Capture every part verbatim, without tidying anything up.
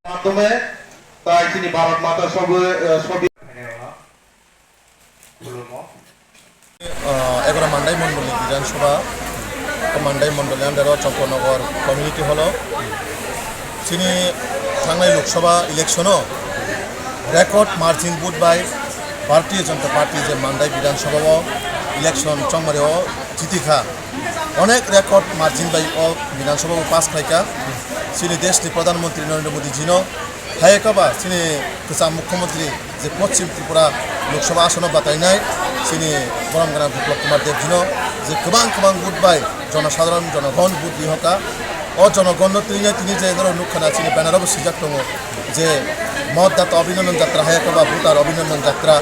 মাধ্যমে তাই তিনি ভারত মাতা সব, আহ, সবই। Ah, Egaroh Mandai Mondoli Bidhan Sabha, Mandai Mondoli under o Champaknagar Community Hall o chini thangnai Lok Sabha election o record margin vote bai Bharatiya Janata Party je Mandai Bidhan Sabha o election chongmari o jiti kha. Onek record margin bai o Bidhan Sabha o pass khlai kha. Chini desh ni Pradhan Mantri Narendra Modi ji no, hai khe ba chini kwcham Mukhyamantri je Poschim Tripura Lok Sabha asono batainai chini borom gwnang Biplab Kumar Deb jino je kwbang kwbang vote bai jonosadharon jonogon vote rihoka. O jonogonno twi nai tini je norok nukha na chini banner o bo swijak tongo je Matadata Abhinandan Jatra hai khe ba voter Abhinandan Jatra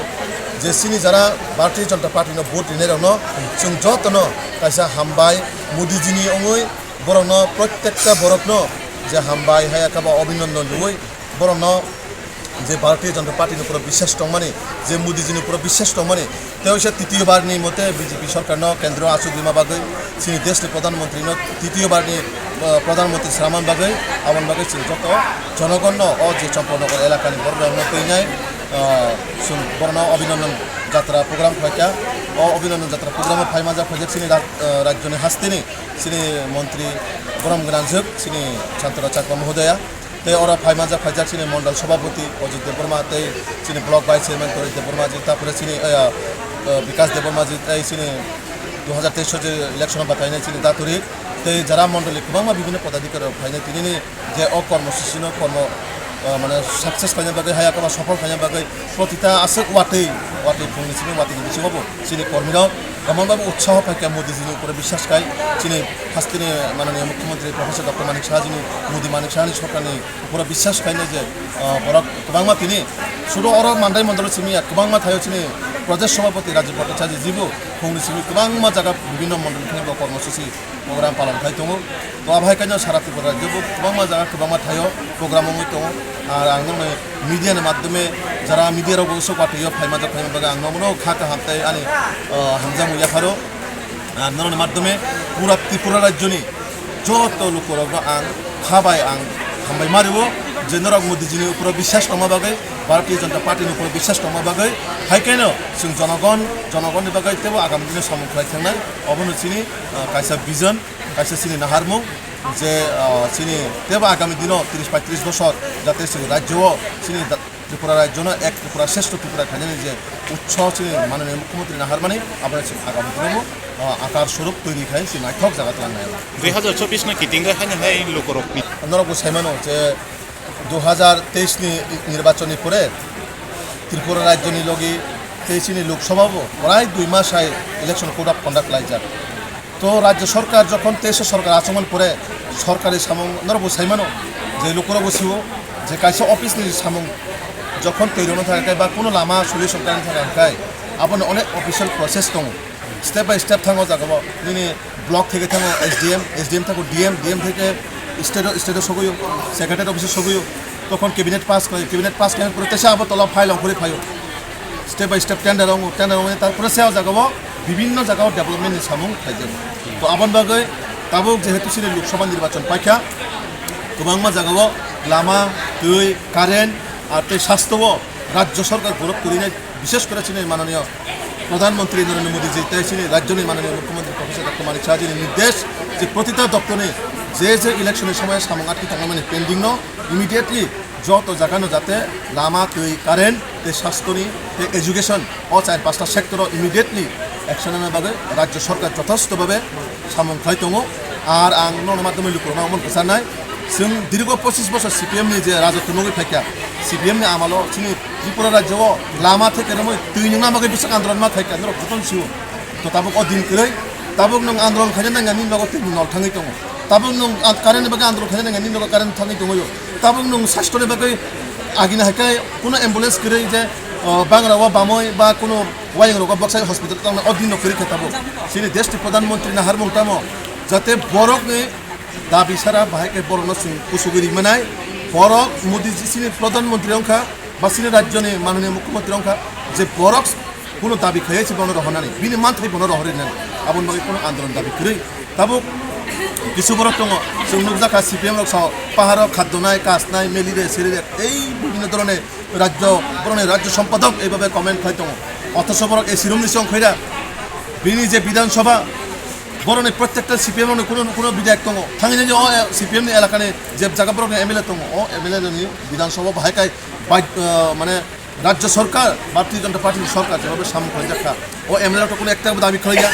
je chini jara Bharatiya Janata Party no vote rinai rokno chwng jotono kaisa hambai Modi jini wngwi borokno prottekta borokno je hambai hai khe ba Abhinandan riwi borokno je Bharatiya Janata Party ni upor biswas tongmani, je Modi ji ni upor biswas tongmani, tei waisa titiyo bar ni mote B J P sorkar no kendro achuk rima bagwi, chini desh ni Pradhan Mantri no titiyo bar ni, ah, Pradhan Mantri swnamna bagwi, aboni bagwi chwng joto jonogon no o je Champaknagar elaka ni borok rok no twi nai, ah, chwng borok no Abhinandan Jatra program khlai kha. O Abhinandan Jatra program o phai manjak phaijak chini raj-, ah, rajyo ni haste ni chini montri borom gwnangjwk chini Santana Chakma Mohodaya. Tei oro phai manjak phaijak chini Mondol Sabhapati Ajit Debbarma tei chini Block Vice Chairman Torik Debbarma ji, tapore chini, eh, eh, Bikas Debbarma ji tei chini dui hazar teis o je election o batainai chini Datorik tei jara mondoli kwbangma bibhinno podadhikari rok phainai tinini je o kormo sisi no kormo, eh, mane success khlaina bagwi haya kwma sophol khlaina bagwi protita aswk watwi watwi phungni simi watwi ni bisingo bo chini kormi rok emon bhabe utsaho phaikha Modi ji ni upore biswas khai chini hasteni mananiya Mukhyamantri Professor Doctor Manik Saha ji ni Modi Manik Saha ni sorkar ni upore biswas khainai je, ah, borok kwbangma tini sudo oro Mandai mondolo simi ya kwbangma thaio chini Pradesh Sabhapati Rajiv Bhattacharya jibo phungni simi kwbangma jaga bibhinno mondolo thani bo kormo sisi program palon khai tongo. To abo hai kaino sara Tripura rajyo bo kwbangma jaga kwbangma thaio program wngwi tongo. Ar ang nokni media ni madhyome jara media rok bo sok watwi o phai manjak phaima bagwi ang nobono kha kaham tei ani, ah, hamjakmung yapharo. Ar norokni madhyome pura Tripura rajyoni joto lukurokno ang kha bai ang hambai ma rwo je norok Modi jini uporo biswas tongma bagwi, Bharatiya Janata Party ni uporo biswas tongma bagwi, hai khe no chwng jonogon, jonogonni bagwi teibo agami dino samung khlai thangnai. Obono chini, ah, kaisa vision, kaisa chini naharmung je, ah, chini teibo agami dino tris paitris bosor jate chwng rajyo o chini da-, Tripura rajyono ek Tripura, shrestho Tripura khainani je utsaho chini mananiya Mukhyamantri naharmani, abono chwng agami dinobo, ah, akar swarup toiri khai chwng naithok jaga twlang nai. Dui hazar chobbish no kiting hai haino hai lukurokni. Norok bo saimano je dui hazar teis ni nirbachon ni pore Tripura rajyoni logi tei chini Lok Sabha bo prai dui mas hai election code of conduct laijak. To rajyo sorkar jokhon teisa sorkar achomani pore sorkari samung norok bo saimano je lukurok bo sio je kaisa office ni samung jokhon twi rwna thangkhe ba kuno lama solution khaina thangkhe abono onek official process tongo, step by step thango jagao nini block theke thango S D M, S D M thango D M, D M theke state o, state o sogwio, secretary office o sogwio, tokhon cabinet pass khlai, cabinet pass khlai pore teisa abo tola file ongkhorwi phaio. Step by step tender wngo, tender wngo, tarpore se o jaga o bibhinno jaga o development ni samung khlaijago. To aboni bagwi tabuk jehetu chini Lok Sabha nirbachon paikha, kwbangma jaga o lama, twi, current, ar tei sastho o rajyo sorkar borok kwrwinai, bishes kore chini mananiya Pradhan Mantri Narendra Modi ji tei chini rajyoni mananiya Mukhyamantri Professor Doctor Manik Saha ji ni nirdesh je protita doptor ni je je election ni somoy samung atwi tongmani pending no immediately joto jaga no jate lama, twi, current, tei sastho ni, tei education, o char pasta sector o immediately action nana bagwi rajyo sorkar jotheshto bhabe samung khlai tongo. Ar ang nokni madhyome lukurokno omo kwcharnai, chwng dirgo pochis bosor C P M ni je rajotw nugwi phaikha, C P M ni amalo chini Tripura rajyo o lama theke romwi twi nungna bagwi bwswk andolon ma thai kha norok jotono sio. To tabuk o din kwrwi, tabuk nwng andolon khaina nangya nini nogo twi nol thangwi tongo. Tabuk nwng an-, current ni bagwi andolon khaina nangya nini nogo current thangwi tongwi o. Tabuk nwng sasthoni bagwi agini hai khe kuno ambulance kwrwi je, o, bangra o bamoi ba kuno wayang rogo boksai hospital tongna o din no kwrwi kha tabuk. Chini desh ni pradhan mantri ni harmung tamo jate borok ni dabi sara bahai khe borokno chwng kusugwi ri manai. Borok Modi ji chini pradhan mantri wngkha ba chini rajyoni manoniya mukhyamantri wngkha je borok kuno dabi khaiya se bono rohornani, bini manthai bono rohorwi nani, aboni bagwi kuno andolon dabi kwrwi. Tabuk kisu borok tongo, chwng nukjakha C P M rok sao paharo khadonai, kasnai, melire, serire, ei bibhinno dhoroner rajyo, borokni rajyo sompadok eibabe comment khlai tongo. Othocho borok A C room ni se ongkhoira, bini je Bidhan Sabha, borokni prottekta C P M rokni kuno, kuno bidhayak tongo. Thangwi nini o, eh, C P M ni elakani je jaga borokni M L A tongo, o M L A ni Bidhan Sabha bahai khai bai-, eh, mane rajyo sorkar, Bharatiya Janata Party ni sorkar jebabe samung khlaijak kha, o M L A rok to kuno ekta bo dabi khlaiya,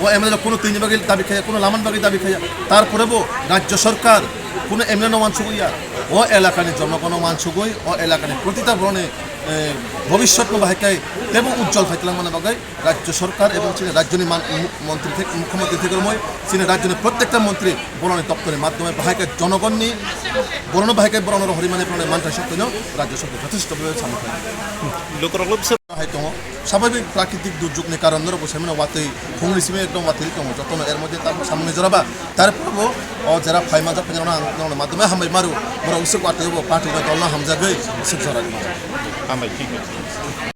o M L A rok kuno twini bagwi dabi khaiya, kuno lamani bagwi dabi khaiya. Tarpore bo rajyo sorkar kuno M L A no wansugwi ya, o elakani jonogono wansugwi, o elakani protita borokni, eh, bhobishyotno bahai khai teibo ujjwal khai twlangmani bagwi rajyo sorkar ebong chini rajyoni man-, mu-, montri thek-, mukhyamantri theke romwi chini rajyoni prottekta montri borokni doptorni madhyome bahai khe jonogonni borokno bahai khe borokno rohorwi mani borokni manthai soktoino rajyo sorkar jotheshto bhabe samung khlai. Lukurokno bwswk hai tongo, swabhabik prakritik durjokni karon norokbo saimano watwi khungni simi ekdom watwi tongo jotono, er moddhe tabuk samungni jora ba tarpore o jera phaima jak phaima ang norokni madhyome hambai maru, borok bwswk watwi bo party no dolno hamjagwi bwswk jora rwma. Hambai, thik ache.